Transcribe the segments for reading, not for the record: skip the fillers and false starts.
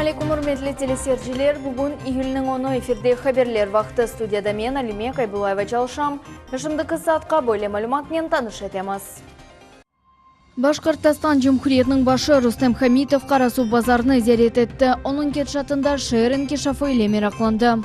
aleykum, ürmetli teleseyirciler! Bugün iyülniñ onu, efirde Haberler vaqtı. Studiyada men, Alime Kaybullayeva çalışam. Şimdiki saatqa böyle malümatnen tanış etemiz. Başqırtostan Cumhuriyetiniñ başı Rustem Hamitov Qarasuvbazarnı ziyaret etti. Onıñ ketişatında şeer inkişafı ile meraqlandı.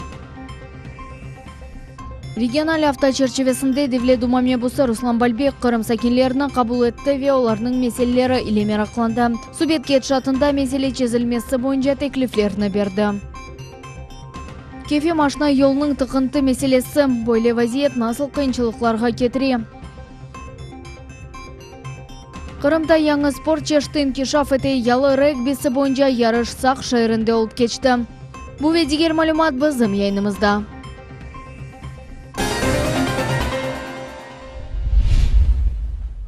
Regional afta çerçivesinde Devlet Duma mebusı Ruslan Balbek Qırım sakinlerini qabul etti ve olarnıñ meseleleri ile meraqlandı. Subet ketişatında mesele çezilmesi boyunca tekliflerni berdi. Kefe maşna yolunıñ tıqıntı meselesi, böyle vaziyet nasıl qıyınçılıqlarğa ketire? Qırımda yañı sport çeşiti inkişaf ete, yalı regbisi boyunca yarış Saq şeerinde olıp keçti. Bu ve diger malümat bizim yayınımızda.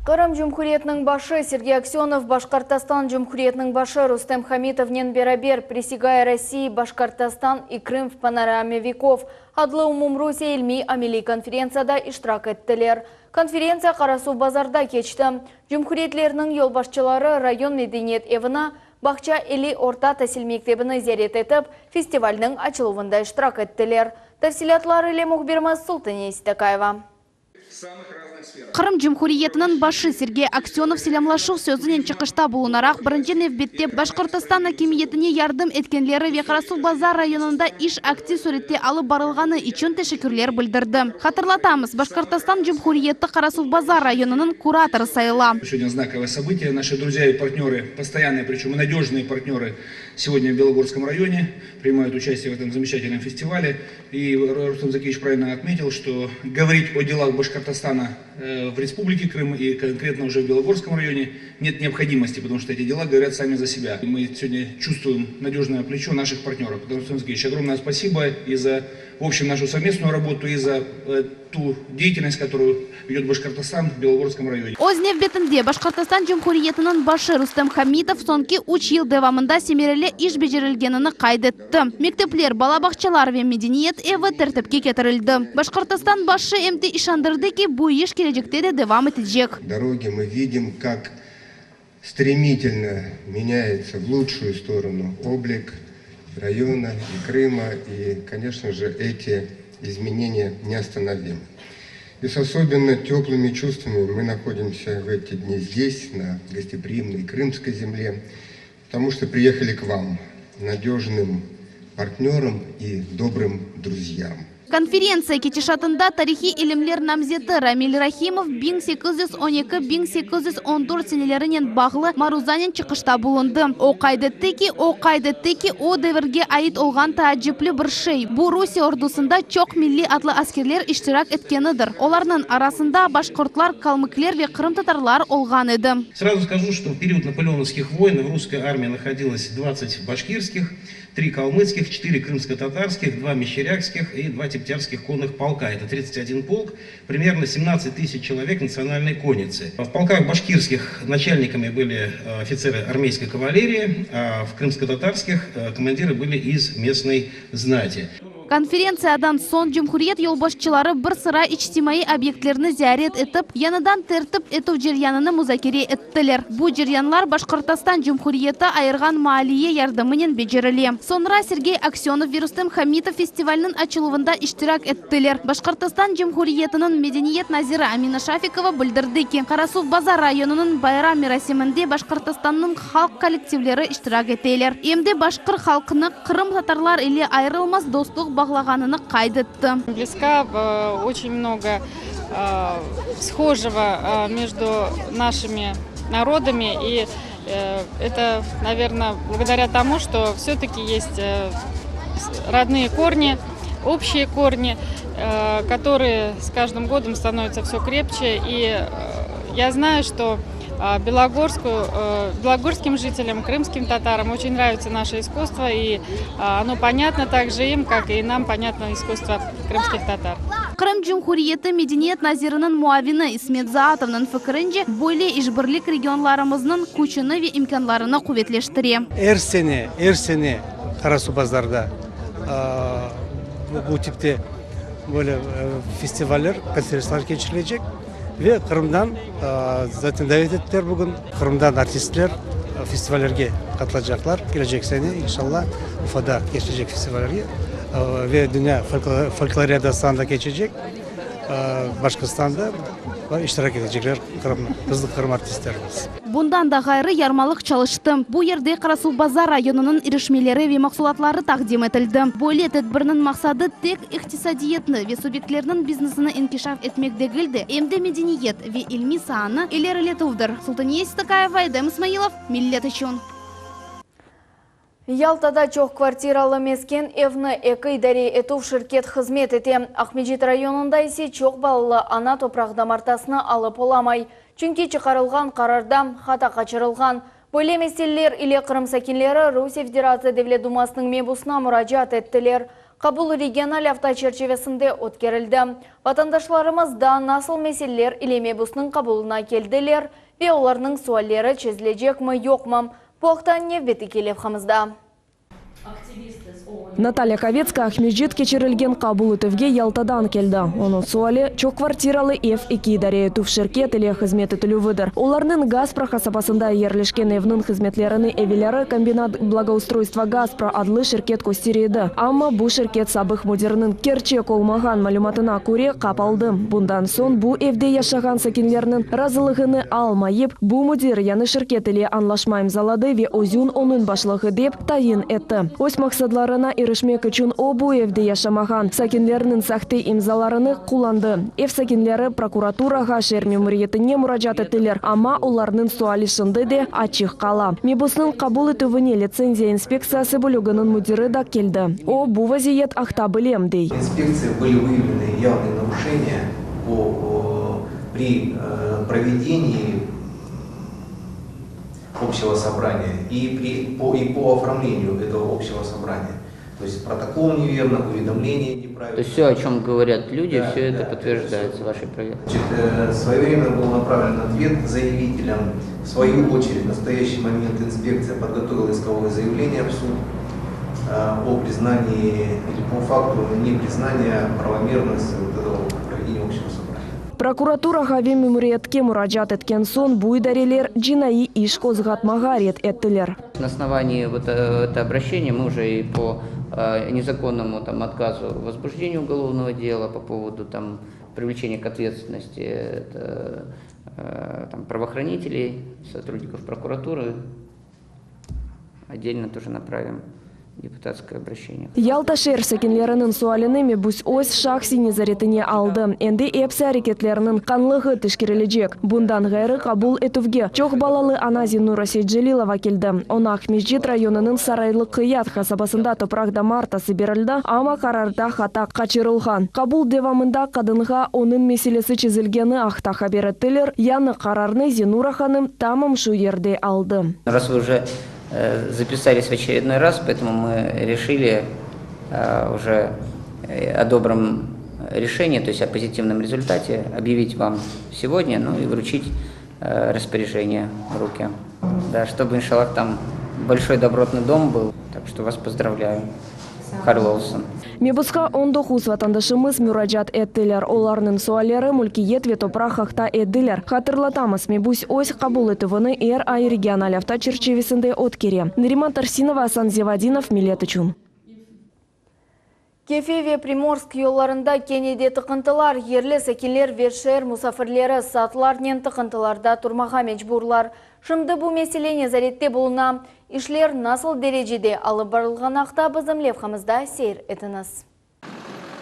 Qırım Cumhuriyetiniñ başı Sergey Aksönov Başqortostan Cumhuriyetiniñ başı Rustem Hamitovnen beraber Prisigaya Rossii, Başkortostan i Krım v panorame vekov adlı umumrusiye ilmiy-ameliy konferentsiyada iştirak ettiler. Konferentsiya Qarasuvbazarda keçti. Cumhuriyetlerniñ yolbaşçıları rayon medeniyet evini, Bağça Eli orta tasil mektebini ziyaret etip, festivalniñ açıluvında iştirak ettiler. Tafsilâtlar ile mühbirimiz Sultaniye Seytakayeva. Qırım Cumhuriyetiniñ başı Sergey Aksönov selâmlaşuv sözünen çıqışta bulunaraq, birinci nevbette Başqortostan akimiyetine yardım etkenleri ve Qarasuvbazar rayonında iş aktiv sürette alıp barılğanı içün teşekkürler bildirdi. Hatırlatamız, Başqortostan Cumhuriyeti Qarasuvbazar rayonınıñ kuratorı sayıla. Сегодня знаковое событие. Наши друзья и партнеры, постоянные, причем и надежные партнеры, сегодня в Белогорском районе принимают участие в этом замечательном фестивале. И Рустам Закиевич правильно отметил, что говорить о делах Башкортостана в Республике Крым и конкретно уже в Белогорском районе нет необходимости, потому что эти дела говорят сами за себя. Мы сегодня чувствуем надежное плечо наших партнеров. Рустам Закиевич, огромное спасибо и за, в общем, нашу совместную работу, и за ту деятельность, которую ведет Башкортостан в Белогорском районе. Öz nevbetinde, Başqortostan Cumhuriyetiniñ başı Rustem Hamitov soñki üç yıl devamında semereli iş becerilgenini qayd etti. Mektepler, bala bağçalar ve medeniyet evi tertipke ketirildi. Başqortostan başı em de işandırdı ki, bu iş kelecekte de devam etecek. Dorogi mı vidim, kak stremitelno menâyetsâ v lutşuyu storonu oblik rayona i Krıma, i, koneçno je, eti izmeneniya neostanovimı. I s osobenno teplımi çuvstvami mı nahodimsâ v eti dni zdes, na gostepriimnoy krımskoy zemle, potomu çto priyehali k vam, nadejnım partneram i dobrım druzyam. Konferentsiya ketişatında tarihiy ilimler namzeti Ramil Rahimov 1812, 1814 senelerinen bağlı maruzanen çıqışta bulundı. O qayd etti ki, o qayd etti ki, o devirge ait olğan taacipli bir şey, bu Rusiye ordusında çoq milliy atlı askerler iştirak etkenidir, olarnıñ arasında başqortlar, kalmıkler ve qırımtatarlar olğan edi. Srazu skajу, что в период наполеоновских войн в русской армии находилось двадцать башкирских, три калмыцких, четыре крымско-татарских, два мещерякских и два тептярских конных полка. Это 31 полк, примерно 17 тысяч человек национальной конницы. В полках башкирских начальниками были офицеры армейской кавалерии, а в крымско-татарских командиры были из местной знати. Konferentsiyadan soñ cumhuriyet yolbaşçıları bir sıra içtimaiy obyektlerni ziyaret etip, yañıdan tertip etüv ceryanını muzakere ettiler. Bu ceryanlar Başqortostan Cumhuriyeti ayırğan maaliye yardımınen becerile. Soñra Sergey Aksönov ve Rustem Hamitov festivalniñ açıluvında iştirak ettiler. Başqortostan Cumhuriyetiniñ medeniyet naziri Amina Şafikova bildirdi ki, Qarasuvbazar rayonınıñ bayram merasiminde Başqortostannıñ halq kollektivleri iştirak eteler. Em de başqır halqını qırımtatarlar ile ayırılmaz dostluq bağlağanını qayd etti. Близка, очень много схожего между нашими народами, и это, наверно, благодаря тому, что все-таки есть родные корни, общие корни, которые с каждым годом становятся все крепче. И я знаю, что Белогорску, белогорским жителям, крымским татарам очень нравится наше искусство, и оно понятно также им, как и нам понятно искусство крымских татар. Qırım Cumhuriyeti medeniyet naziriniñ muavini İsmet Zaatovnıñ fikirince, böyle işbirlik regionlarımıznıñ küçüni ve imkânlarını quvetleştire. Er sene, er sene Qarasuvbazarda bu tipte böyle festivaller, konferentsiyalar keçirilecek. Ve Qırımdan zaten davet ettiler bugün. Qırımdan artistler festivallerge. qatılacaqlar kelecek sene, inşallah, Ufada keçecek festivalge ve Dünya folkloriadası anda keçecek, Başqırtistanda iştirak etecekler Qırım, bizim Qırım artistlerimiz. Bundan da ğayrı, yarmalıq çalıştı. Bu yerde Qarasuvbazar rayonınıñ irişmeleri ve mahsulatları taqdim etildi. Böyle tedbirniñ maqsadı tek iqtisadiyatnı ve subyektlerniñ biznesini inkişaf etmek degil de, em de medeniyet ve ilmiy saanı ileriletüvdir. Sultaniye Seytakayeva, Edem İsmailov, Millet içün. Yaltada çoq kvartiralı mesken evni eki idare etüv şirket hızmet ete. Aqmescit rayonında ise çoq balalı ana topraq damartasını alıp olamay. Çünki çıqarılğan qararda hata qaçırılğan. Böyle meseleler ile Qırım sakinleri Rusiye Federatsiya Devlet Dumasınıñ mebusına muracaat ettiler. Qabul regional afta çerçivesinde ötkerildi. Vatandaşlarımız daa nasıl meseleler ile mebusnıñ qabulına keldiler ve olarnıñ sualleri çezilecekmi-yoqmı, Bu aqta nevbetteki levhamızda. Natalya Kovetskaya Aqmescit keçirilgen qabul etüvge Yaltadan keldi. Onıñ suali, çoqkvartiralı ev eki idare etüv şirket ile hızmet etilüvidir. Olarnıñ Gaspra qasabasında yerleşken evniñ hızmetlerini evelârı Kombinat blagoustroystva Gaspra adlı şirket köstere edi. Amma bu şirket sabıq müdiriniñ kerçek olmağan malümatına köre qapaldı. Bundan soñ bu evde yaşağan sakinlerniñ razılığını almayıp, bu müdir yañı şirket ile añlaşma imzaladı ve özün onıñ başlığı dep tayin etti. Öz maqsadlarına irişmek içün o bu evde yaşamağan sakinlerniñ sahte imzalarını qullandı. Ev sakinleri prokuraturağa, şeer memuriyetine muracaat ettiler, amma olarnıñ suali şimdi de açıq qala. Mebusnıñ qabul etüvine litsenziya inspektsiyası bölüginiñ müdiri da keldi. O, bu vaziyet aqta bilem, dey. İnspektsiya были выявлены явные нарушения по при проведении общего собрания и при по и по оформлению этого общего собрания. То есть протокол неверно, уведомление неправильно. То есть все, о чем говорят люди, Да, все это да, подтверждается вашей проверкой? Значит, э, своевременно был направлен ответ заявителям. В свою очередь, в настоящий момент инспекция подготовила исковое заявление в суд э, о признании или по факту непризнания правомерности вот этого проведения общего собрания. Prokuraturağa ve memuriyetke muracaat etken soñ bu idareler cinaiy iş qozğatmağa red ettiler. На основании вот э, этого обращения мы уже и по э, незаконному там отказу в возбуждении уголовного дела по поводу там привлечения к ответственности это, э, там, правоохранителей, сотрудников прокуратуры отдельно тоже направим депутатское обращение. Yalta şeer sakinleriniñ sualini mebus öz şahsiy nezaretine aldı. Endi episi areketleriniñ qanlığı teşkerilecek. Bundan ğayrı qabul etüvge çoq balalı ana Zinura Seytcelilova keldi. Oña Aqmescit rayonınıñ Saraylı Qıyat qasabasında topraq damartası berildi, amma qararda hata qaçırılğan. Qabul devamında qadınğa onıñ meselesi çezilgeni aqta haber ettiler, yañı qararnı Zinura hanım tamam şu yerde aldı. Раз вы уже э, записались в очередной раз, поэтому мы решили э, уже э, о добром решении, то есть о позитивном результате, объявить вам сегодня, ну и вручить распоряжение в руки. Да, чтобы, иншаллах, там большой добротный дом был. Так что вас поздравляю. Hayırlı olsun. Mebusqa 19 vatandaşımız muracaat ettiler. Olarnıñ sualleri mülkiyet ve topraq aqta ediler. Hatırlatamız, mebus öz qabul etüvini er ay regional afta çerçivesinde ötkere. Nariman Tarsinova, Asan Zevadinov, Millet içün. Kefe ve Primorsk yollarında kene de tıqıntılar, yerli sakinler ve şeer musafirleri saatlarnen tıqıntılarda turmağa mecburlar. Şimdi bu mesele nezarette buluna. İşler nasıl derecede alıp barılğanı aqta bizim levhamızda seyir etiñiz.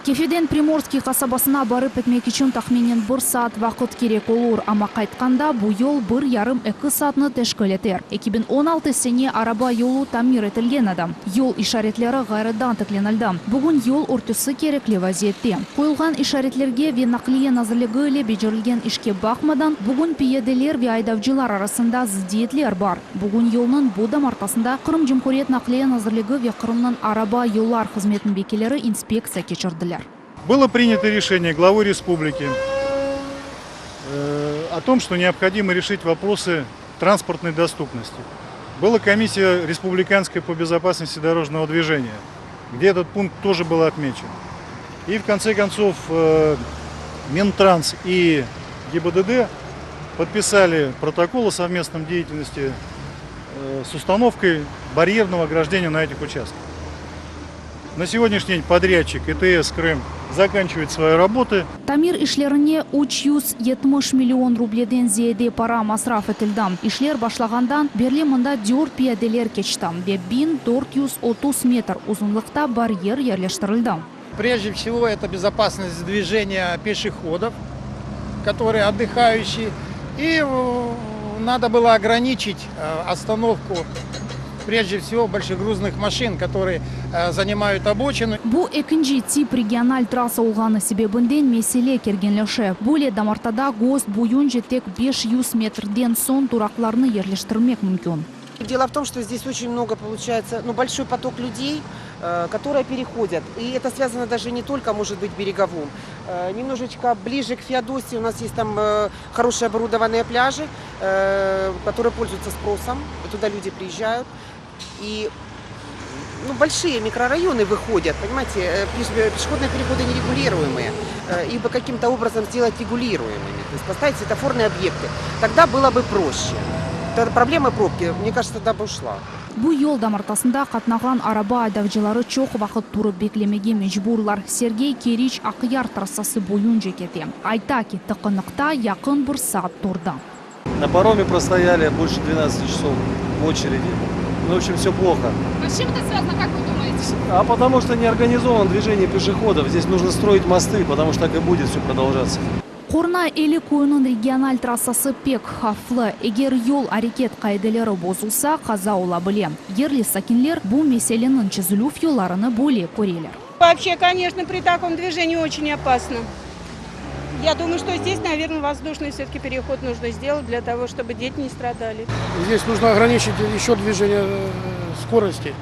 Kefeden Primorskiy qasabasına barıp etmek içün tahminen bir saat vaqıt kerek olur, amma qaytqanda bu yol bir yarım eki saatni teşkil eter. 2016 sene araba yolu tamir etilgen edi. Yol işaretleri ğayrıdan tiklenildi. Bugün yol örtüsi kerekli vaziyette. Qoyulğan işaretlerge ve Naqliye nazirligi ile becerilgen işke baqmadan, bugün piyadeler ve aydavcılar arasında zıddiyetler bar. Bugün yolnıñ bu damartasında Qırım Cumhuriyet Naqliye nazirligi ve Qırımnıñ araba yollar hızmetiniñ vekilleri inspektsiya keçirdiler. Было принято решение главой республики э, о том, что необходимо решить вопросы транспортной доступности. Была комиссия республиканская по безопасности дорожного движения, где этот пункт тоже был отмечен. И в конце концов э, Минтранс и ГИБДД подписали протокол о совместном деятельности. с установкой барьерного ограждения на этих участках. На сегодняшний день подрядчик ИТС «Крым» заканчивает свои работы. Tamir işlerine 370 million rubleden ziyade para masraf etildi. İşler başlağandan berli mında dört piyadeler keçti ve 1430 metr uzunlıqta baryer yerleştirildi. Прежде всего, это безопасность движения пешеходов, которые отдыхающие. И надо было ограничить остановку, прежде всего, большегрузных машин, которые занимают обочину. Bu ekinci tip regional trassa olğanı sebebinden mesele kerginleşe. Böyle damartada GOST boyunca tek 500 metrden soñ duraqlarnı yerleştirmek mümkün. Дело в том, что здесь очень много получается, ну, большой поток людей, которые переходят. И это связано даже не только, может быть, береговым. Немножечко ближе к Феодосии у нас есть там хорошие оборудованные пляжи, которые пользуются спросом. Туда люди приезжают. И ну, большие микрорайоны выходят, понимаете, пешеходные переходы нерегулируемые. Их бы каким-то образом сделать регулируемыми, то есть поставить светофорные объекты. Тогда было бы проще. Тогда проблема пробки, мне кажется, тогда бы ушла. Bu yol damartasında qatnağan araba aydavcıları çoq vaqıt turıp beklemege mecburlar. Sergey Keriç Aqyar trassası boyunca kete. Ayta ki, tıqınıqta yaqın bir saat turdı. На пароме простояли больше 12 часов в очереди. Ну, в общем, все плохо. А с чем это связано, как вы думаете? А потому что не организовано движение пешеходов. Здесь нужно строить мосты, потому что так и будет все продолжаться. Qorna Eli köyüniñ regional trassası pek havflı. Eger yol areket qaideleri bozulsa, qaza ola bile. Yerli sakinler bu meseleniñ çezilüv yollarını böyle köreler. Вообще, конечно, при таком движении очень опасно. Я думаю, что здесь, наверное, воздушный все-таки переход нужно сделать для того, чтобы дети не страдали. Здесь нужно ограничить еще движение скорости.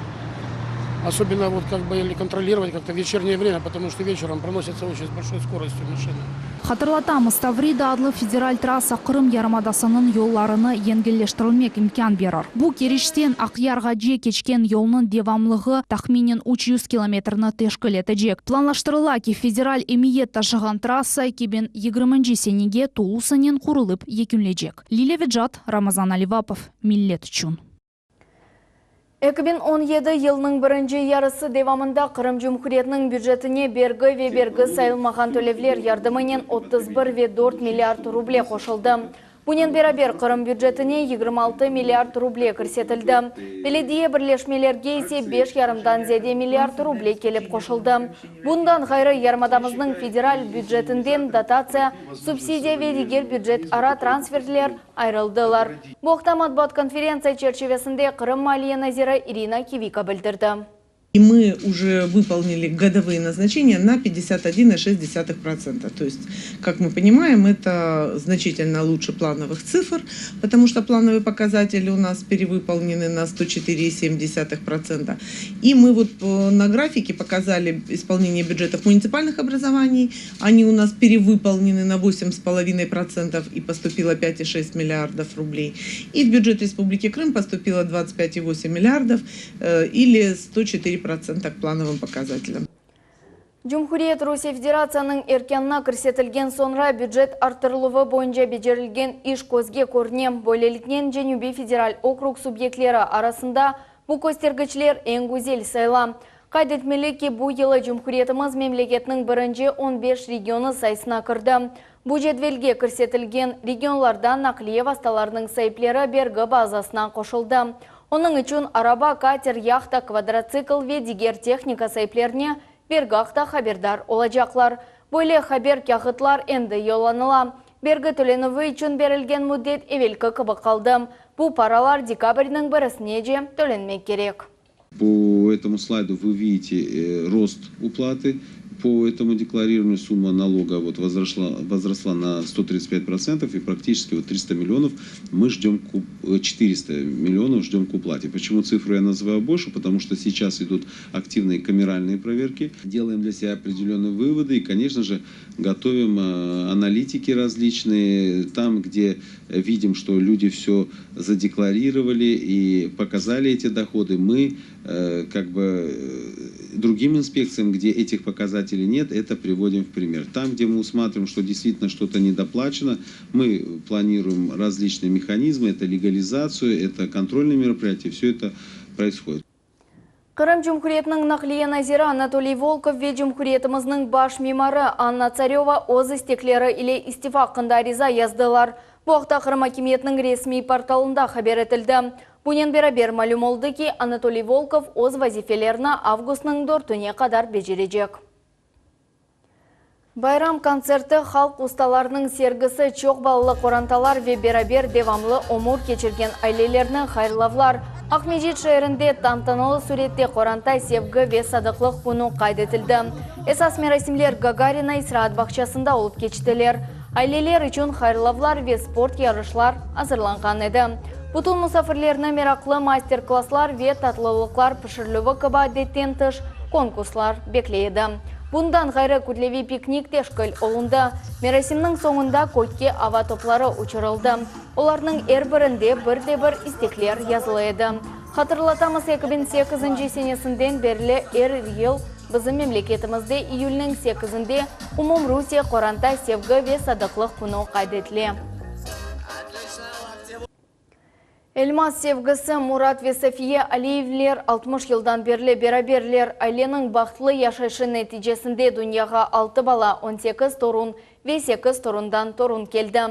Особенно вот как бы или контролировать как-то вечернее время, потому что вечером проносятся очень с большой скоростью машины. Hatırlatamız, Tavrida adlı federal trassa Qırım yarımadasınıñ yollarını yengilleştirmek imkân berir. Bu Keriçten Aqyarğace keçken yolnıñ devamlığı tahminen 300 kilometrni teşkil etecek. Planlaştırıla ki, federal emiyet taşığan trassa 2020 senege tolusınen qurulıp yekünlecek. Lilya Vecat, Ramazan Alivapov, Millet içün. 2017 yılınıñ birinci yarısı devamında Qırım Cumhuriyetiniñ bücetine bergi ve bergi sayılmağan tölevler yardımınen 31 ve 4 milliard ruble qoşuldı. Bunen beraber Qırım bücetine 26 milliard ruble kirsetildi. Belediye birleşmelerge ise 5 yarımdan ziyade milliard ruble kelip qoşuldı. Bundan ğayrı yarımadamıznıñ federal bücetinden dotatsiya, subsidiya ve diger bücet ara transfertler ayırıldılar. Bu aqta matbuat konferentsiya çerçivesinde Qırım Maliye naziri Irina Kivika bildirdi. И мы уже выполнили годовые назначения на 51,6%. То есть, как мы понимаем, это значительно лучше плановых цифр, потому что плановые показатели у нас перевыполнены на 104,7%. И мы вот на графике показали исполнение бюджетов муниципальных образований. Они у нас перевыполнены на 8,5% и поступило 5,6 миллиардов рублей. И в бюджет Республики Крым поступило 25,8 миллиардов или 104% к плановым показателям. Cumhuriyet Rusiye Federatsiyanıñ erkânına kirsetilgen soñra bücet arttırıluvı boyunca becerilgen iş közge körüne. Böyleliknen Cenübiy federal okrug subyektleri arasında bu köstergiçler eñ güzel sayıla. Qayd etmeli ki, bu yılı Cumhuriyetimiz memleketniñ birinci 15 regionı sayısına kirdi. Bu cedvelge kirsetilgen regionlardan naqliye vastalarınıñ saipleri bergi bazasına qoşuldı. Onıñ içün araba, kater, yahta, kvadrotsikl ve diger tehnika saiplerine bergi aqta haberdar olacaqlar. Böyle haber kâğıtlar endi yollanıla. Bergi tölenüvi içün berilgen müddet evelki kibi qaldı. Bu paralar dekabrniñ birisinece tölenmek kerek. По этому слайду вы видите рост уплаты. По этому декларированию сумма налога вот возросла на 135% и практически вот 300 миллионов мы ждем, 400 миллионов ждем к уплате. Почему цифру я называю больше? Потому что сейчас идут активные камеральные проверки. Делаем для себя определенные выводы и, конечно же, готовим аналитики различные. Там, где видим, что люди все задекларировали и показали эти доходы, мы как бы. Другим инспекциям, где этих показателей нет, это приводим в пример. Там, где мы усматриваем, что действительно что-то недоплачено, мы планируем различные механизмы, это легализацию, это контрольные мероприятия, все это происходит. Qırım Cumhuriyetiniñ naqliye naziri Anatoliy Volkov ve cumhuriyetimizniñ baş mimarı Anna Tsaröva öz istekleri ile istifa aqqında ariza yazdılar. Bu aqta Qırım akimiyetiniñ resmiy portalında haber etildi. Bunen beraber malüm oldı ki, Anatoliy Volkov öz vazifelerini avgustnıñ dörtüne qadar becerecek. Bayram kontserti, halq ustalarınıñ sergisi, çoq balalı qorantalar ve beraber devamlı ömür keçirgen ailelerni hayırlavlar. Aqmescit şeerinde tantanalı sürette Qoranta, sevgi ve sadıqlıq künü qayd etildi. Esas merasimler Gagarina istiraat bağçasında olıp keçtiler. Aileler içün hayırlavlar ve sport yarışlar azırlanğan edi. Bütün musafirlerni meraqlı master-klasslar ve tatlılıqlar pişirilüvi kibi adetten tış konkurslar bekley edi. Bundan ğayrı, kütleviy piknik teşkil olundı. Merasimniñ soñunda kökke ava topları uçurıldı. Olarnıñ er birinde bir de bir istekler yazılı edi. Hatırlatamız, 2008 senesinden berli er yıl bizim memleketimizde iyülniñ sekizinde Umumrusiye qoranta, sevgi ve sadıqlıq künü qayd etile. Elmaz sevgisi, Murat ve Safiye Aliyevler 60 yıldan berli beraberler. Aileniñ bahtlı yaşayışı neticesinde dünyağa altı bala, on sekiz torun ve sekiz torundan torun keldi.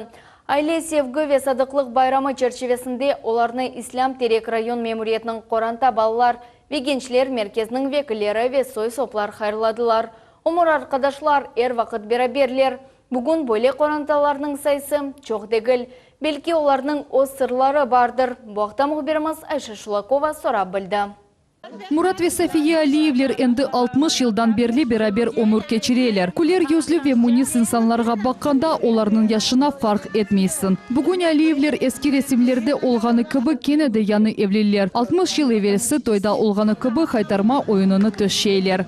Aile, sevgi ve sadıqlıq bayramı çerçivesinde olarnı İslâm Terek rayon memuriyetiniñ qoranta, balalar ve gençler merkeziniñ vekilleri ve soy-soplar hayırladılar. Ömür arqadaşlar er vaqıt beraberler. Bugün böyle qorantalarnıñ sayısı çoq degil. Belki olarnıñ öz sırları bardır. Bu aqta mühbirimiz Ayşe Şulakova sorap bildi. Murat ve Safiye Aliyevler endi 60 yıldan berli beraber ömür keçireler. Küler yüzlü ve münis insanlarğa baqqanda, olarnıñ yaşına farq etmeysiñ. Bugün Aliyevler eski resimlerde olğanı kibi kene de yañı evliler. 60 yıl evelsi toyda olğanı kibi haytarma oyunını töşeyler.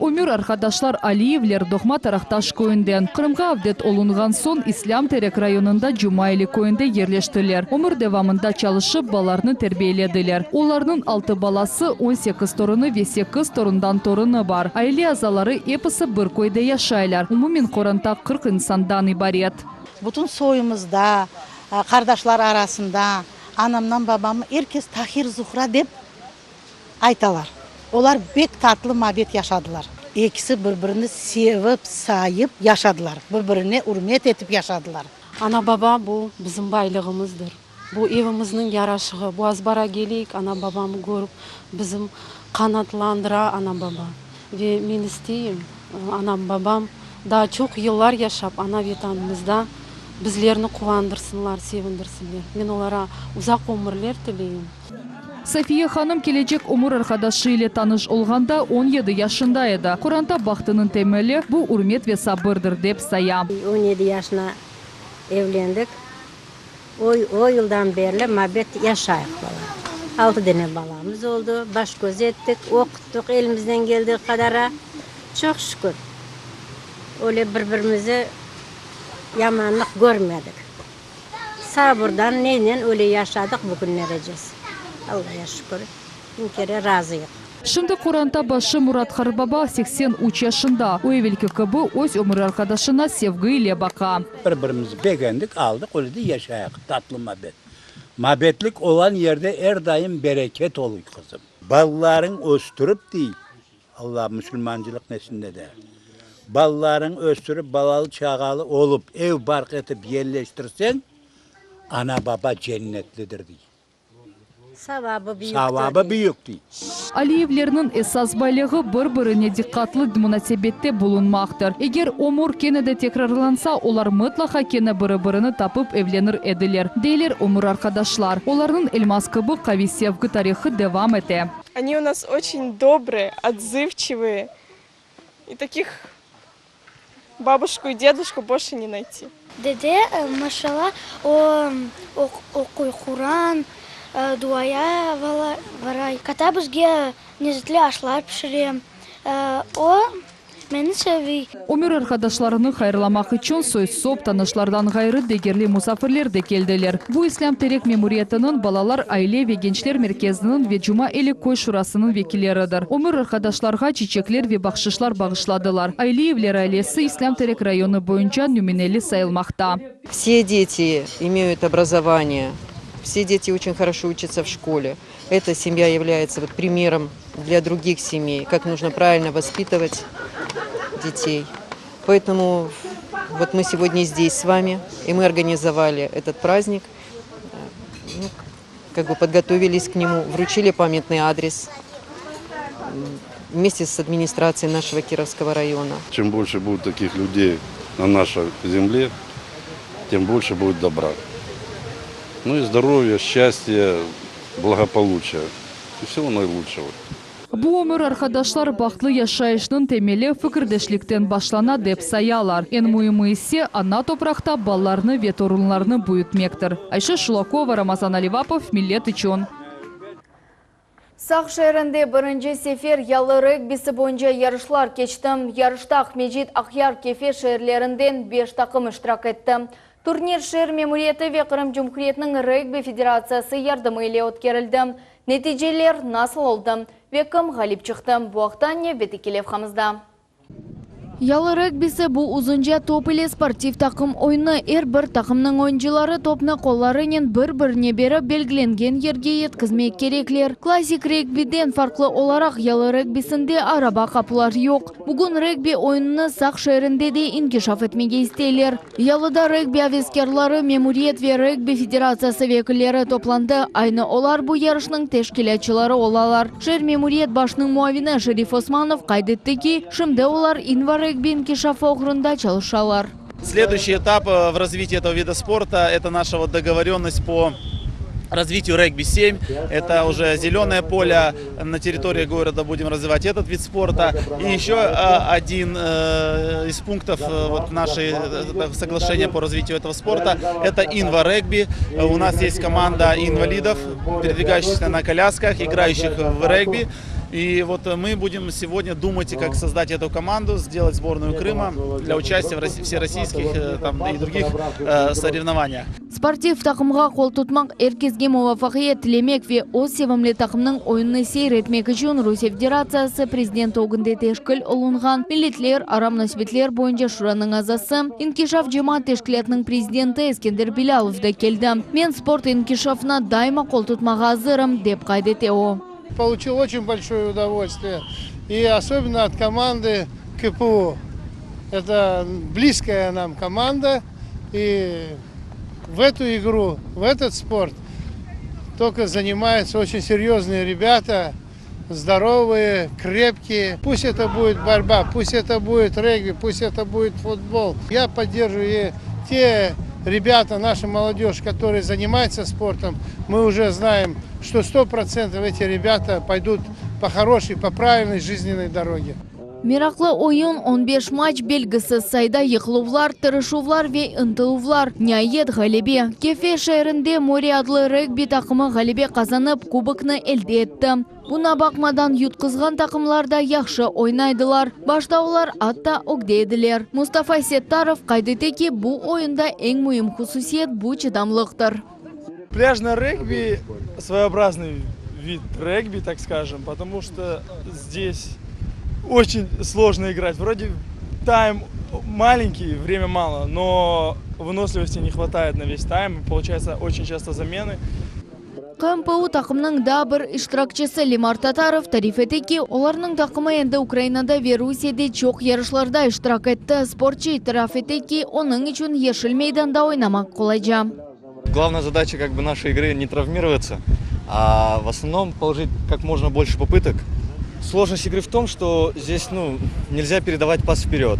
Ömür arqadaşlar Aliyevler doğma Taraqtaş köyünden. Qırımğa avdet olunğan soñ İslâm Terek rayonında Cumaeli köyünde yerleştiler. Ömür devamında çalışıp, balalarnı terbiyelediler. Olarnıñ altı balası, on sekiz torunı ve sekiz torundan torunı bar. Aile azaları episi bir köyde yaşaylar. Umumen qoranta 40 insandan ibaret. Bütün soyumızda, qardaşlar arasında anamdan babamı er kes Tahir-Zuhra dep aytalar. Olar bek tatlı mabet yaşadılar. Ekisi bir-birini sevip, sayıp yaşadılar. Bir-birine ürmet etip yaşadılar. Ana-baba bu bizim baylığımızdır. Bu evimizniñ yaraşığı. Bu azbara keleyik, ana-babamı körip, bizim qanatlandıra ana-baba. Ve men isteyim, anam-babam daa çoq yıllar yaşap, ana Vetanımızda bizlerni quvandırsınlar, sevindirsinler. Men olara uzaq ömürler tileyim. Safiye hanım kelecek ömür arqadaşı ile tanış olğanda on yedi yaşında edi. Qoranta bahtınıñ temeli, bu ürmet ve sabırdır, dep saya. On yedi yaşına evlendik. O, o yıldan berli mabet yaşayıq bala. Altı dene balamız oldı. Baş köz ettik, oquttıq elimizden keldiği qadara. Çoq şükür, öyle bir-birimizi yamanlıq körmedik. Sabırdan neynen öyle yaşadıq bugünlerecesi. Allaya şükür, biñ kere razıyıq. Şimdi qoranta başı Murat qartbaba 83 yaşında. O evelki kibi öz ömür arqadaşına sevgi ile baqa. Bir-birimizni begendik, aldıq, öyle de yaşayıq, tatlı mabet. Mabetlik olan yerde er daim bereket oluy, qızım. Balalarıñ östürip, dey, Alla musulmancılıq nesinde de, balalarıñ östürip, balalı-çağalı olıp, ev-barq etip yerleştirseñ, ana-baba cennetlidir, dey. Savabı büyüktir, Savabı dey. büyük, dey. Aliyevlerniñ esas baylığı bir-birine diqqatlı munasebette bulunmaqtır. Eger ömür kene de tekrarlansa, olar mıtlaqa kene biri-birini tapıp evlenir ediler, deyler ömür arqadaşlar. Olarnıñ elmaz kibi qaviy sevgi tarihı devam ete. Они у нас очень добрые, отзывчивые. И таких бабушку и дедушку больше не найти. Dede, maşalla, o oquy Quran, duaya baray. Kata bizge lezzetli aşlar pişire. O. Meni seviy. Ömür arqadaşlarını hayırlamaq içün soy-sop, tanışlardan ğayrı degerli musafirler de keldiler. Bu İslâm Terek memuriyetiniñ, Balalar, aile ve gençler merkeziniñ ve Cuma Eli köy şurasınıñ vekilleridir. Ömür arqadaşlarğa çiçekler ve bahşışlar bağışladılar. Ayliyevler ailesi İslâm Terek rayonı boyunca nümüneli sayılmaqta. Vse deti imeyut obrazovaniye, vse deti oçen horoşo uçatsa v şkole. Эта семья является вот примером для других семей, как нужно правильно воспитывать детей. Поэтому вот мы сегодня здесь с вами, и мы организовали этот праздник, ну, как бы подготовились к нему, вручили памятный адрес вместе с администрацией нашего Кировского района. Чем больше будет таких людей на нашей земле, тем больше будет добра. Ну и здоровья, счастья, благополучия и всего наилучшего. Bu ömür arqadaşlar bahtlı yaşayışnıñ temeli fikirdeşlikten başlana, dep sayalar. Eñ müimi ise, ana topraqta balalarnı ve torunlarnı büyütmektir. Ayşe Şulakova, Ramazan Alivapov, Millet içün. Saq şeerinde birinci sefer yalı regbisi boyunca yarışlar keçti. Yarışta Aqmescit, Aqyar, Kefe şeerlerinden beş taqım iştirak etti. Turnir şeer memuriyeti ve Qırım Cumhuriyetiniñ Regbi federatsiyası yardımı ile ötkerildi. Neticeler nasıl oldı ve kim ğalip çıqtı, bu aqta nevbetteki levhamızda. Yalı regbisi, bu uzunca top ile sportiv taqım oyunı. Er bir taqımnıñ oyuncıları topnı qollarınen bir-birine berip, belgilengen yerge yetkizmek kerekler. Klassik regbiden farqlı olaraq, yalı regbisinde araba qapılar yoq. Bugün regbi oyunını Saq şeerinde de inkişaf etmege isteyler. Yalıda regbi aveskârları, memuriyet ve regbi federatsiyası vekilleri toplandı. Aynı olar bu yarışnıñ teşkilâtçıları olalar. Şeer memuriyet başınıñ muavini Şerif Osmanov qayd etti ki, şimdi olar invaregbi inkişafı oğrunda çalışalar. Следующий этап в развитии этого вида спорта, это наша вот договоренность по развитию регби-7. Это уже зеленое поле на территории города будем развивать этот вид спорта. И еще один из пунктов вот нашей соглашения по развитию этого спорта – это инва-регби. У нас есть команда инвалидов, передвигающихся на колясках, играющих в регби. И вот мы будем сегодня думать, как создать эту команду, сделать сборную Крыма для участия в всероссийских там, и других соревнованиях. Sportiv taqımğa qol tutmaq, er kesge muvafaqiyet tilemek ve öz sevimli taqımnıñ oyunını seyir etmek içün Rusiye Federatsiyası Prezidenti ögünde teşkil olunğan Milletler ara munasebetler boyunca Şuranıñ azası, İnkişaf cemaat teşkilâtınıñ prezidenti Eskender Bilâlov da keldi. Men sport inkişafına daima qol tutmağa azırım, dep qayd ete o. Получил очень большое удовольствие и особенно от команды КПУ. Это близкая нам команда и в эту игру, в этот спорт только занимаются очень серьезные ребята, здоровые, крепкие. Пусть это будет борьба, пусть это будет регби, пусть это будет футбол. Я поддерживаю и те ребята, наша молодежь, которые занимаются спортом, мы уже знаем, что 100% эти ребята пойдут по хорошей, по правильной жизненной дороге. Meraqlı oyun, 15 matç belgisiz sayıda yıqıluvlar, tırışuvlar ve ıntıluvlar. Niayet ğalebe. Kefe şeerinde More adlı regbi taqımı ğalebe qazanıp, kuboknı elde etti. Buña baqmadan, yutquzğan taqımlar da yahşı oynaydılar. Başta olar atta ögde ediler. Mustafa Settarov qayd ete ki, bu oyunda eñ müim hususiyet bu çıdamlıqtır. Пляжный регби своеобразный вид регби, так скажем, потому что здесь очень сложно играть. Вроде тайм маленький, время мало, но выносливости не хватает на весь тайм. Получается очень часто замены. КМПУ taqımınıñ daa bir iştirakçisi Lemar Tatarov tarif ete ki, olarnıñ taqımı endi Ukrainada ve Rusiyede çoq yarışlarda iştirak etti. Sportçı itiraf ete ki, onıñ içün yeşil meydanda oynamaq qolayca. Главная задача как бы нашей игры не травмироваться, а в основном положить как можно больше попыток. Сложность игры в том, что здесь ну, нельзя передавать пас вперед.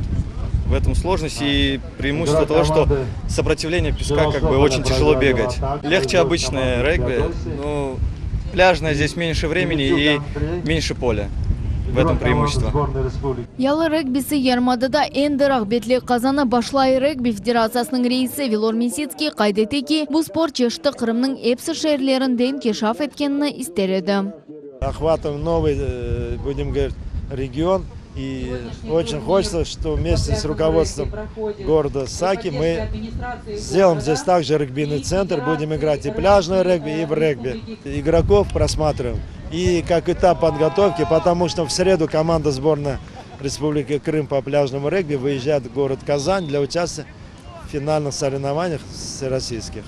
В этом сложность и преимущество того, что сопротивление песка как бы очень тяжело бегать. Легче обычное регби, ну, пляжное здесь меньше времени и меньше поля. В этом преимущество. Yalı regbisi yarımadada endi rağbetlik qazana başlay. Regbi federatsiyasınıñ reisi Vilor Mesitskiy qayd ete ki, bu sport çeşiti Qırımnıñ episi şeerlerinde inkişaf etkenini ister edi. Охватываем новый, будем говорить, регион. И очень хочется, что вместе с руководством города Саки мы сделаем здесь также регбийный центр, будем играть и пляжное регби, и в регби. Игроков просматриваем. И как этап подготовки, потому что в среду команда сборная Республики Крым по пляжному регби выезжает в город Казань для участия в финальных соревнованиях всероссийских,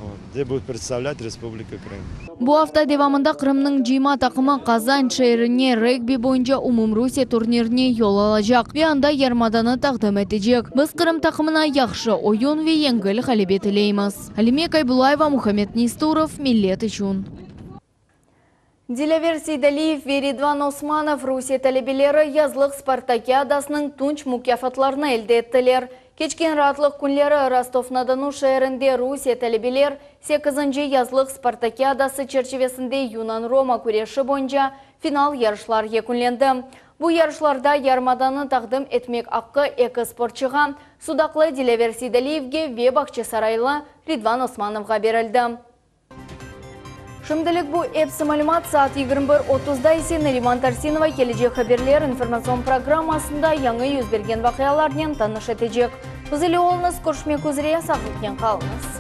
вот, где будет представлять Республика Крым. Bu afta devamında Qırımnıñ cıyma taqımı Qazan şeerine regbi boyunca umumrusiye turnirine yol alacaq ve anda yarımadanı taqdim etecek. Biz Qırım taqımına yahşı oyun ve yengil ğalebe tileymiz. Alime Kaybulayeva, Muhammed Nesturov, Millet içün. Dilâver Seydaliyev ve Ridvan Osmanov Rusiye talebeleri yazlıq spartakiadasınıñ tunç mukâfatlarını elde ettiler. Keçken raatlıq künleri Rostov-na-Donu şeerinde Rusiye talebeler sekizinci yazlıq spartakiadası çerçivesinde yunan-roma küreşi boyunca final yarışlar yekünlendi. Bu yarışlarda yarımadanı taqdim etmek aqqı eki sportçığa, sudaqlı Dilâver Seydaliyevge ve bağçasaraylı Ridvan Osmanovğa berildi. Şimdilik bu episi malümat, saat 21 otuzda ise Nariman Tarsinova Kelecek haberler informatsion programmasında yañı yüz bergen vaqialarnen tanış etecek. Biz ile oluñız, körüşmek üzre, sağlıqnen qalıñız.